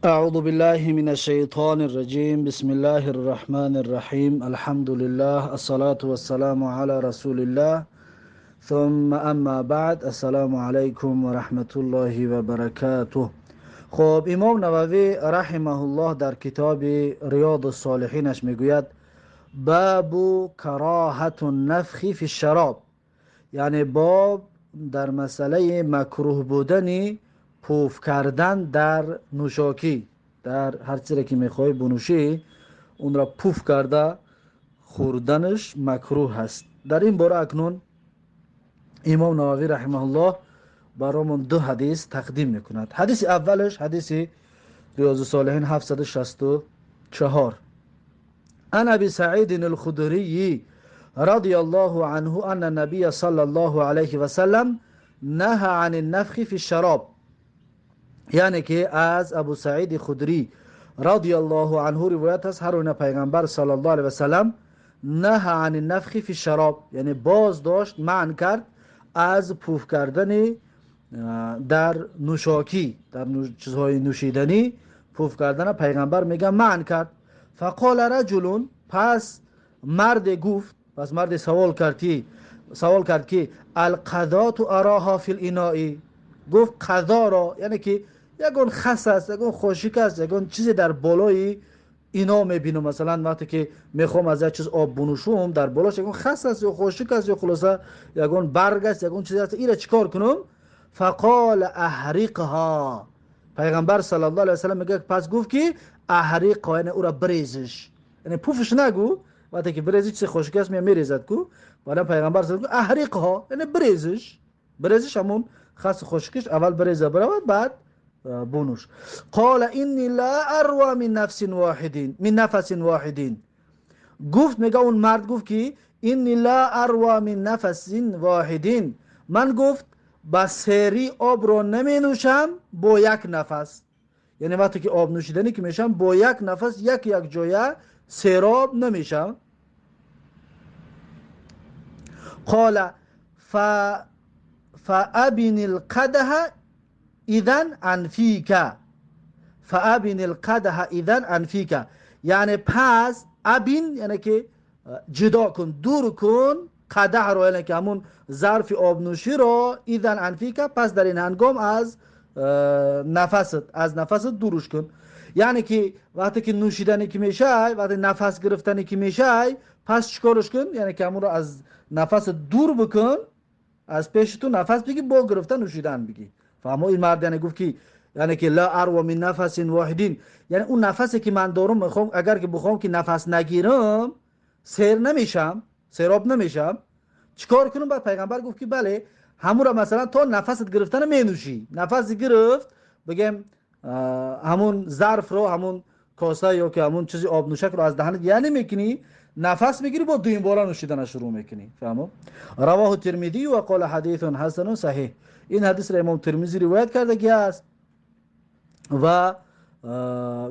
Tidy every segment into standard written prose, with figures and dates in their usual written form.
أعوذ بالله من الشيطان الرجيم. بسم الله الرحمن الرحيم. الحمد لله، الصلاة والسلام على رسول الله، ثم أما بعد. السلام عليكم ورحمة الله وبركاته. خب، امام نووی رحمه الله در کتاب ریاض الصالحینش میگوید: باب کراهة النفخ فی الشراب، یعنی باب در مسئله مکروه بودن پوف کردن در نوشاکی. در هر چیزی که میخوای بنوشی، اون را پوف کرده خوردنش مکروه هست. در این باره اکنون امام نووی رحمه الله برامون دو حدیث تقدیم میکند. حدیث اولش حدیث ریاض الصالحین 764: عن ابي سعيد الخدري رضي الله عنه ان النبي صلى الله عليه وسلم نهى عن النفخ في الشراب. یعنی که از ابو سعید خدری رضی الله عنه روایت است، هر آینه پیغمبر صلی الله علیه و سلم نهى عن النفخ فی الشراب، یعنی باز داشت، منع کرد از پوف کردن در نوشاکی، در چیزهای نوشیدنی پوف کردن پیغمبر میگه منع کرد. فقال رجل، پس مرد گفت، پس مرد سوال کرد که القذاة اراها فی الاناء. گفت قذا را، یعنی که یگان خس است، یگان خاشک است، یگان چیزی در بالای اینا میبینم. مثلا وقتی که میخوام از یک چیز آب بنوشم، در بالاش یگان خس است یا خاشک است یا خلاصه یگان برگ است، یگان چیز است. ایره چیکار کنم؟ فقال احرقها. پیغمبر صلی الله علیه وسلم میگه پس گفت که احرقها، یعنی او را بریزش، یعنی پوفش نگو. وقتی که بریزی، چیز خشک است، میریزد کو. بعد پیغمبر صلی الله احرقها، یعنی بریزش، بریزش، همون خس خشکش اول بریزه برود، بعد بنوش. قال إني لا أروى من نفس واحد من نفس واحد. گفت، میگه اون مرد گفت که إني لا أروى من نفس واحد، من گفت با سری آب رو نمی نوشم با یک نفس. یعنی وقتی که آب نوشیدنی که میشم، با یک نفس یک یک جایه سیراب نمیشم. قال فأبن القدح إذن عن فيك. فأبن القدح إذن عن فيك، یعنی پس أبن یعنی که جدا کن، دور کن، قدح رو، یعنی که همون ظرف آب نوشی رو، إذن عن فيك، پس در این هنگام از نفست، از نفست دورش کن. یعنی که وقتی که نوشیدنی که میشه، وقتی نفس گرفتنی که میشه، پس چیکارش کن؟ یعنی که همون رو از نفس دور بکن، از پیش تو نفس بگی، با گرفتن نوشیدن بگی. فهمو؟ این مرد یعنی گفت که یعنی که لا أروى من نفس واحد، یعنی اون نفسی که من دارم، میخوام، اگر که بخوام که نفس نگیرم، سیر نمیشم، سیراب نمیشم، چیکار کنم؟ بعد پیغمبر گفت که بله، همون را مثلا تا نفست گرفتن مینوشی. نفس گرفت، بگم همون ظرف رو، همون کاسه یا که همون چیزی آب نوشک رو از دهنت یعنی میکنی، نفس میگیری، با دویم بارا نوشیدن شروع میکنی. فهمو؟ رواه الترمذی و قال حدیث حسن صحیح. این حدیث را امام ترمذی روایت کرده که است و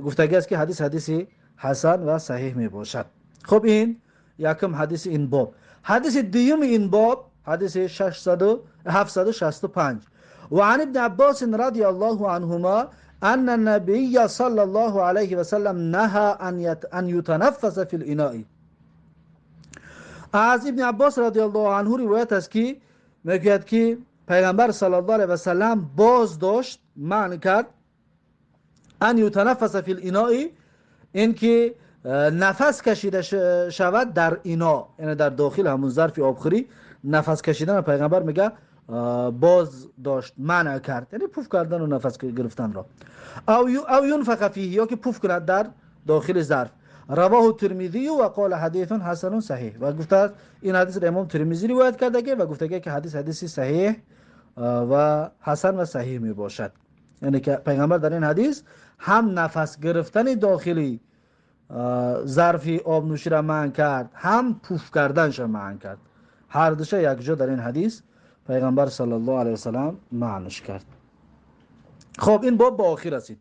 گفتگی است که حدیث حدیثی حسن و صحیح می باشد. خب، این یکم حدیث این باب. حدیث دیوم این باب حدیث 765: وعن ابن عباس رضي الله عنهما أن النبي صلى الله عليه وسلم نهى أن يتنفس في الإناء. از ابن عباس رضی الله عنه روایت است که میگوید که پیغمبر صلی الله علیه و سلم باز داشت، منع کرد، أن يتنفس في الإناء، اینکه نفس کشیده شود در إناء، یعنی در داخل همون ظرف آبخوری نفس کشیدن پیغمبر میگه باز داشت، منع کرد، یعنی پوف کردن و نفس گرفتن را. أو ينفخ فيه، یا که پوف کند در داخل ظرف. رواه الترمذی و قال حدیث حسن صحیح. و گفته است این حدیث را امام ترمذی روایت کرده و گفته که حدیث حدیثی صحیح و حسن و صحیح می باشد. یعنی که پیغمبر در این حدیث هم نفس گرفتن داخلی ظرف آب نوشی را منع کرد، هم پوف کردنش را منع کرد. هر دوشه یک جا در این حدیث پیغمبر صلی الله علیه وسلم منعش کرد. خب، این باب به آخر رسید.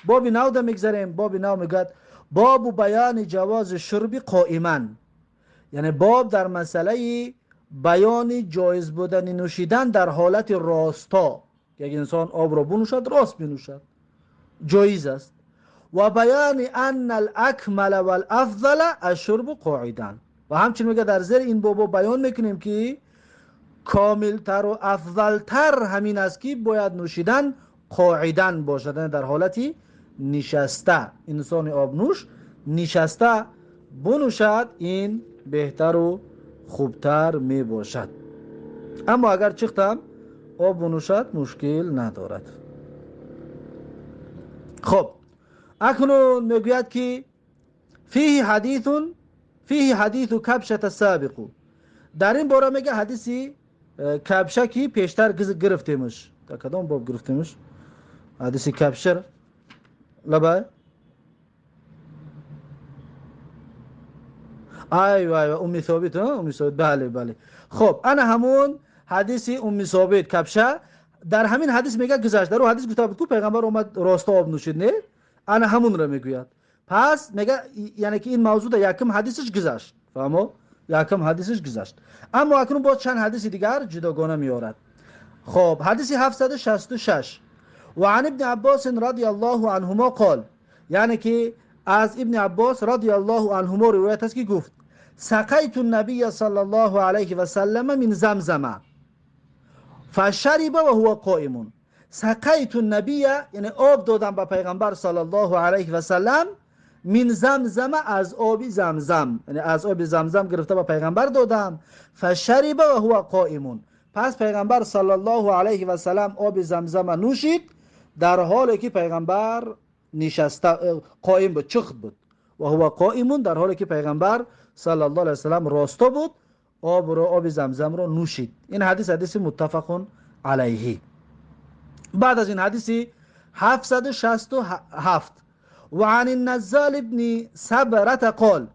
باب نو ده میگذریم. باب نو میگد باب بیان جواز الشرب قائما، یعنی باب در مسئله بیان جایز بودن نوشیدن در حالت راستا. یک انسان آب را بنوشد، راست بنوشد، جایز است. وبيان أن الأكمل والأفضل الشرب قاعدا. و همچنین میگه در زیر این بابا بیان میکنیم که کاملتر و افضلتر همین است که باید نوشیدن قاعدا باشد، یعنی در حالتی نشسته. انسان آب نوش نشسته بنوشد، این بهتر و خوبتر می باشد. اما اگر چختم آب بنوشد مشکل ندارد. خب اکنون میگوید که فیه حدیث، فیه حدیث کبشة السابق. در این باره میگه حدیثی کبشه که پیشتر گرفتیمش. در کدام باب گرفتیمش حدیث کبشه؟ لبای ایوه ایوه امی ثابت، امی ثابت، بله بله. خب انا همون حدیث امی ثابت کبشه. در همین حدیث میگه گذشت، در اون حدیث گفته بود که پیغمبر اومد راست آب نوشید، نه انا همون را میگوید. پس میگه یعنی که این موضوع در یکم حدیثش گذشت، فهمو؟ یکم حدیثش گذشت. اما اکنون باز چند حدیث دیگر جداگانه میارد. خب حدیث 766 و عن ابن عباس رضی الله عنهما قال، یعنی که از ابن عباس رضی الله عنهما روایت است که گفت سقیت النبی صلی الله علیه و سلم من زمزم فشرب و هو قائم. سقیت النبی یعنی آب دادم به پیغمبر صلی الله علیه و سلم، من زمزم از آب زمزم، یعنی از آب زمزم گرفته به پیغمبر دادم. فشرب و هو قائم، پس پیغمبر صلی الله علیه و سلم آب زمزم نوشید در حالی که پیغمبر نشسته قائم بود، چخت بود. و هو قائم در حالی که پیغمبر صلی الله علیه و سلم راستا بود، آب رو، آب زمزم رو نوشید. این حدیث حدیث متفق علیه. بعد از این حدیث 767 و عن النزال ابن سبره قال،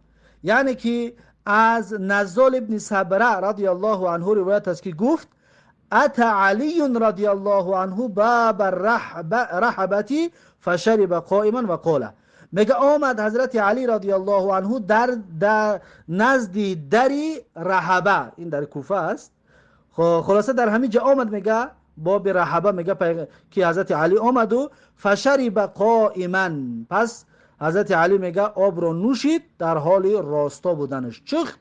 یعنی که از نزال ابن سبره رضی الله عنه روایت است که گفت اتى علی رضی الله عنه باب الرحبة فشرب قائما و قال. میگه آمد حضرت علی رضی الله عنه در نزد دری رحبه، این در کوفه است. خلاصه در همین جا آمد، میگه باب رحبه، میگه که حضرت علی آمد و فشرب قائما، پس حضرت علی میگه آب رو نوشید در حال راستا بودنش، چخ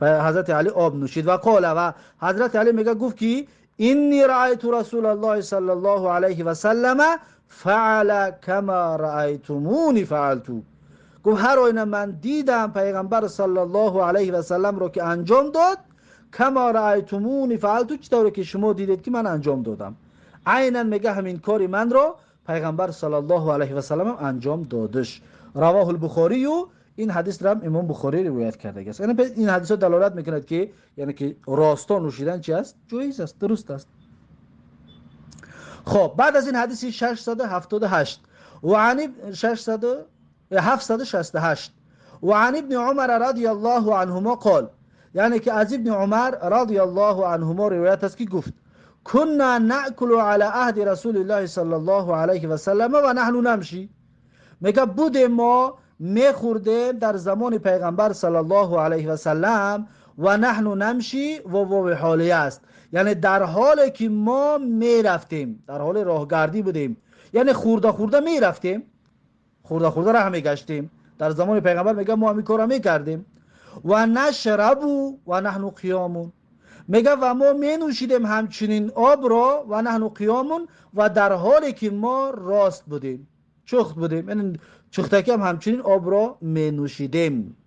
حضرت علی آب نوشید. و قال، و حضرت علی میگه گفت که انی رأیت رسول الله صلی الله علیه و سلم فعل کما رأیتمونی فعلت. گفت هر آینه من دیدم پیغمبر صلی الله علیه و سلم رو که انجام داد، کما رأیتمونی فعلت، چطوری که شما دیدید که من انجام دادم، عینا میگه همین کاری من رو پیغمبر صلی الله علیه و سلم انجام دادش. رواه البخاری، این حدیث را امام بخاری روایت کرده است. یعنی این حدیث دلالت میکند که یعنی که راستا نوشیدن چی است؟ جایز است، درست است. خب بعد از این حدیث 678 و عن 768 و عن ابن عمر رضی الله عنهما قال، یعنی که از ابن عمر رضی الله عنهما روایت است که گفت كنا نأكل على عهد رسول الله صلی الله علیه و سلم و نحن نمشی. میگه بودیم ما میخوردیم در زمان پیغمبر صلی الله علیه و سلم و نحن نمشی و واو حالیه است، یعنی در حالی که ما میرفتیم، در حال راهگردی بودیم، یعنی خورده خورده میرفتیم، خورده خورده راه میگشتیم. در زمان پیغمبر میگه ما همین کارو میکردیم. و نشرب و نحن قیامون، میگه و ما می نوشیدیم همچنین آب را و نحن قیامون، و در حالی که ما راست بودیم، چخت بودیم، یعنی چختکی هم همچنین آب را می نوشیدیم.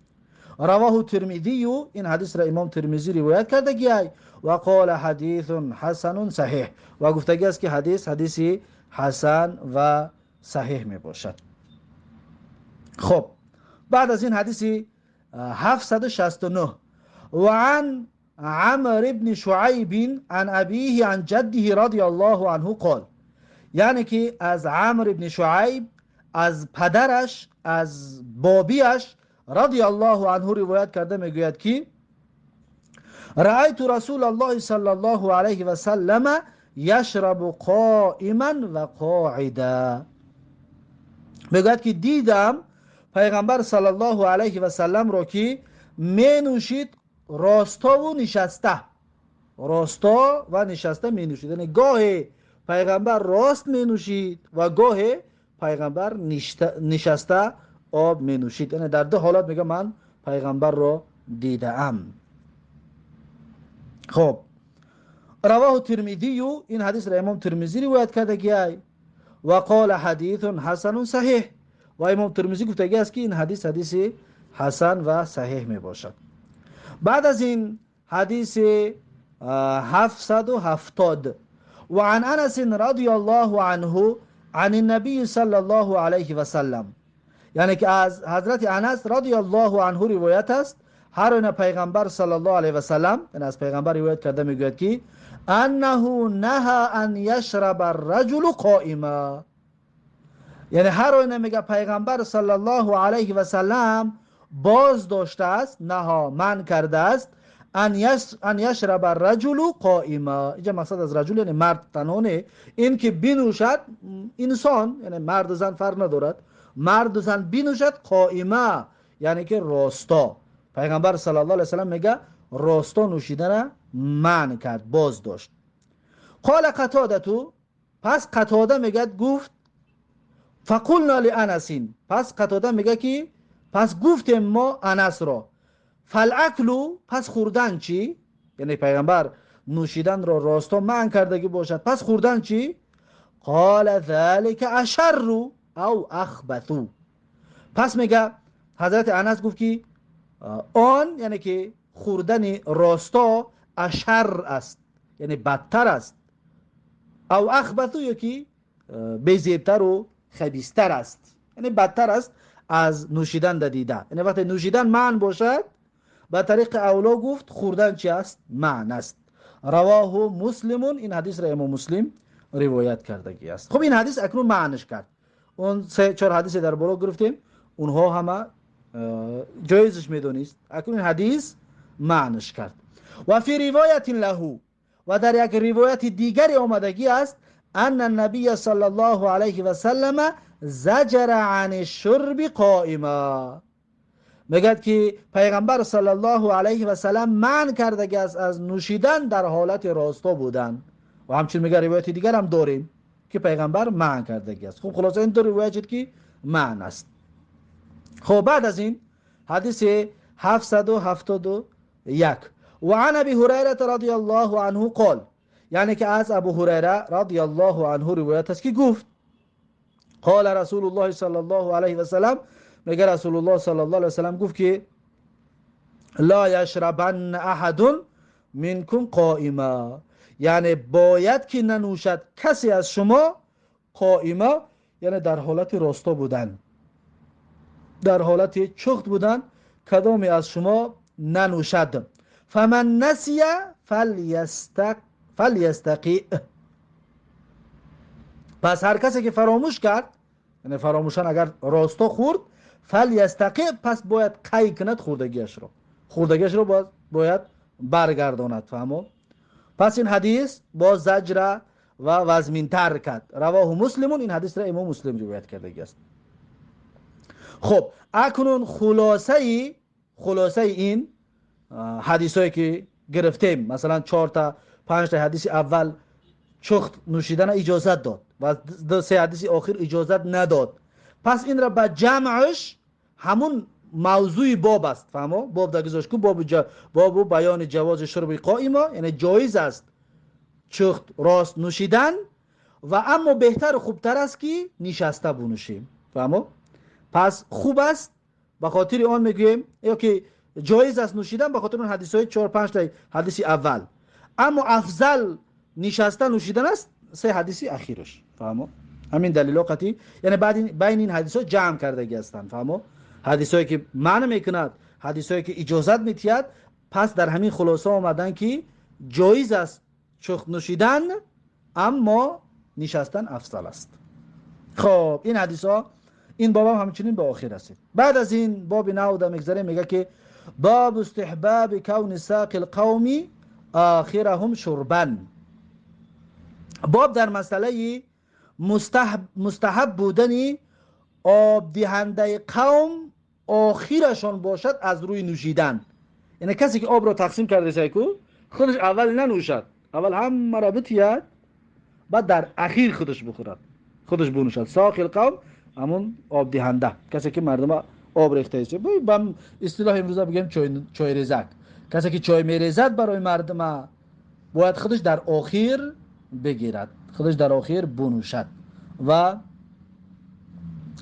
رواه ترمذی، این حدیث را امام ترمذی روایت کرده گی و قال حدیث حسن صحیح، و گفتگی است که حدیث حدیثی حسن و صحیح می باشد. خب بعد از این حدیثی 769 و عن عمر بن شعیب عن ابیه عن جده رضی الله عنه قال، یعنی که از عمر بن شعیب از پدرش از بابیش رضی الله عنه روایت کرده میگوید که رأیت رسول الله صلی الله علیه و سلم یشرب قائما و قاعدا. میگوید که دیدم پیغمبر صلی الله علیه و سلم را که می نوشید راستا و نشسته، راستا و نشسته می نوشید. یعنی گاه پیغمبر راست می نوشید و گاه پیغمبر نشسته آب می نوشید. یعنی در دو حالت میگه من پیغمبر را دیدم. خب رواه ترمذی، این حدیث را امام ترمذی روایت کرده گیای و قال حدیث حسن صحیح، و امام ترمذی گفته است که این حدیث حدیث حسن و صحیح می باشد. بعد از این حدیث 770 و عن انس رضی الله عنه عن النبی صلی الله علیه و سلم، یعنی که از حضرت انس رضی الله عنه روایت است، هر آن پیغمبر صلی الله علیه و سلم، یعنی از پیغمبر روایت کرده میگوید که انه نهى ان یشرب الرجل قائما، یعنی هر آن میگه پیغمبر صلی الله علیه و سلم باز داشته است، نها من کرده است، ان یشرب الرجل قائما. اینجا مقصد از رجل یعنی مرد تنها، این که بنوشد انسان، یعنی مرد و زن فرق ندارد، مرد و زن بنوشد قائما یعنی که راستا. پیغمبر صلی الله علیه و سلم میگه راستا نوشیدن منع کرد، باز داشت. قال قتاده تو، پس قتاده میگه گفت فقلنا لانس، پس قتاده میگه که پس گفتیم ما انس را فالاکل، پس خوردن چی؟ یعنی پیغمبر نوشیدن را راستا منع کردگی باشد، پس خوردن چی؟ قال ذلك اشر او اخبث. پس میگه حضرت انس گفت که آن یعنی که خوردن راستا اشر است، یعنی بدتر است، او اخبث یکی بیزیبتر و خبیثتر است، یعنی بدتر است از نوشیدن دیده. یعنی وقتی نوشیدن منع باشد به طریق اولا گفت خوردن چی است؟ منع است. رواه مسلم، این حدیث را امام مسلم روایت کردگی است. خب این حدیث اکنون معنیش کرد، اون سه چهار حدیث در بالا گرفتیم اونها همه جایزش میدونست، اکنون این حدیث معنیش کرد. و فی روایت له، و در یک روایت دیگری آمدگی است ان النبی صلی الله علیه و سلم زجر عن الشرب قائما، میگد که پیغمبر صلی الله علیه و سلم منع کرده است از نوشیدن در حالت راستا بودن. و همچنین میگه روایت دیگر هم داریم که پیغمبر منع کرده است. خب خلاصه این دو روایت که منع است. خب بعد از این حدیث 771 و عن ابی هریره رضی الله عنه قال، یعنی که از ابو هریره رضی الله عنه روایت است که گفت قال رسول الله صلی الله علیه و سلم، میگه رسول الله صلی الله علیه و سلم گفت که لا یشربن احد منکم قائما، یعنی باید که ننوشد کسی از شما قائما، یعنی در حالت راستا بودن، در حالت چخت بودن، کدامی از شما ننوشد. فمن نسی فلیستقی، پس هر کسی که فراموش کرد، یعنی فراموشان اگر راستا خورد، فلیستقی، پس باید قی کند خوردگیش را، خوردگیش را باید برگرداند. فهمو؟ پس این حدیث با زجر و وزمین تر کرد. رواه مسلمون، این حدیث را امام مسلم روایت کرده است. خب اکنون خلاصه این حدیثایی که گرفتیم، مثلا 4 تا 5 تا حدیث اول چخت نوشیدن اجازت داد و 3 حدیث آخر اجازت نداد، پس این را به جمعش همون موضوع باب است. فهمو؟ باب در گذاشت کو باب بیان جواز شرب قائمه، یعنی جایز است چخت راست نوشیدن، و اما بهتر و خوبتر است که نشسته بنوشیم. فهمو؟ پس خوب است، به خاطر آن میگوییم یا که جایز است نوشیدن به خاطر اون حدیث های 4 5 تا حدیث اول، اما افضل نشسته نوشیدن است 3 حدیث اخیرش. فهمو؟ همین دلیل قطعی، یعنی بعد بین این حدیث ها جمع کردگی هستند. فهمو؟ حدیث هایی که معنی میکند، حدیث هایی که اجازت میتید، پس در همین خلاصه آمدن که جایز است چخت نوشیدن اما نشستن افضل است. خب این حدیث ها، این باب هم همچنین به آخر رسید. بعد از این باب 9 میگذره، میگه که باب استحباب کون ساق القوم آخرهم شربا، باب در مسئله مستحب بودن آب دهنده قوم آخرشان باشد از روی نوشیدن. یعنی کسی که آب را تقسیم کرده سیکو خودش اول ننوشد، اول همه را بتید، بعد در اخیر خودش بخورد، خودش بنوشد. ساقی القوم ҳамун обдиҳанда, касе ки мардума об рехта аст. Ба истилоҳ имрӯза бигем чойрезак. Касе ки чой мерезад барои мардума бояд худаш дар охир бигирад, худаш дар охир бунӯшад ва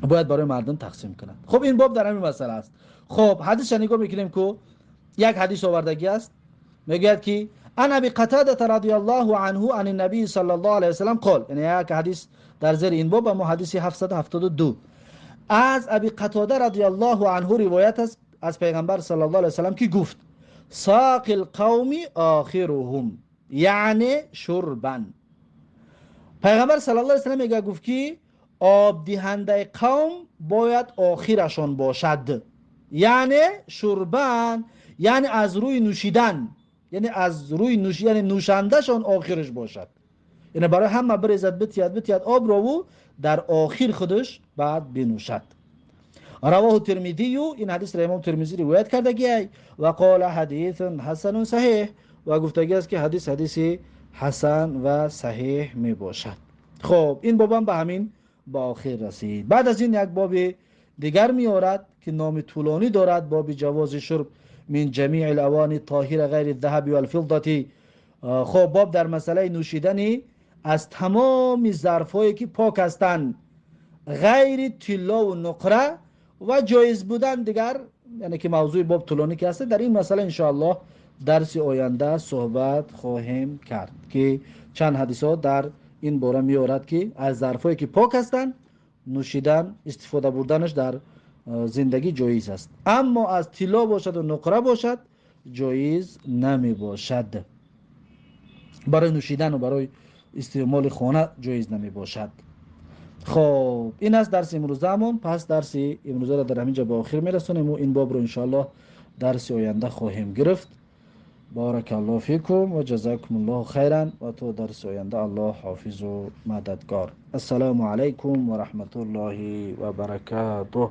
бояд барои мардум тақсим кунад. Хуб, ин боб дар ҳамин масъала аст. Хуб, ҳадисша нигоҳ мекунем, ку як ҳадис овардагӣ аст, мегӯяд ки عن ابي قتاده رضی الله عنه عن النبي صلى الله عليه وسلم قال، یعنی یک حدیث در زیر این باب، اما حدیث 772 از ابی قتاده رضی الله عنه روایت است از پیغمبر صلی الله علیه وسلم که گفت ساق القوم آخرهم یعنی شربا. پیغمبر صلی الله علیه وسلم میگه گفت که آب دهنده قوم باید آخرشان باشد، یعنی شربا، یعنی از روی نوشیدن، یعنی از روی نوش، یعنی نوشندهشان آخرش باشد، یعنی برای همه بریزد بتید بتید آب رو و در آخر خودش بعد بنوشد. رواه الترمذی، این حدیث را امام ترمذی روایت کردگی و قال حدیث حسن صحیح، و گفتگی است که حدیث حدیث حسن و صحیح می باشد. خب این بابم به همین با آخر رسید. بعد از این یک باب دیگر می آورد که نام طولانی دارد، باب جواز شرب من جمیع الاوانی الطاهره غیر الذهب والفضه. خب باب در مسئله نوشیدنی از تمام ظرف‌هایی که پاک هستند غیر طلا و نقره و جایز بودن دیگر، یعنی که موضوع باب طولانی که هست، در این مسئله انشاءالله درس آینده صحبت خواهیم کرد که چند حدیث ها در این باره می‌آورد که از ظرف‌هایی که پاک هستند نوشیدن استفاده بردنش در زندگی جایز است، اما از طلا باشد و نقره باشد جایز نمی باشد، برای نوشیدن و برای استعمال خانه جایز نمی باشد. خب این است درس امروزمون. پس درس امروزه را در همینجا به آخر میرسونیم و این باب رو انشاءالله درس آینده خواهیم گرفت. بارک الله فیکم و جزاکم الله خیرا و تا درس آینده الله حافظ و مددگار. السلام علیکم و رحمت الله و برکاته.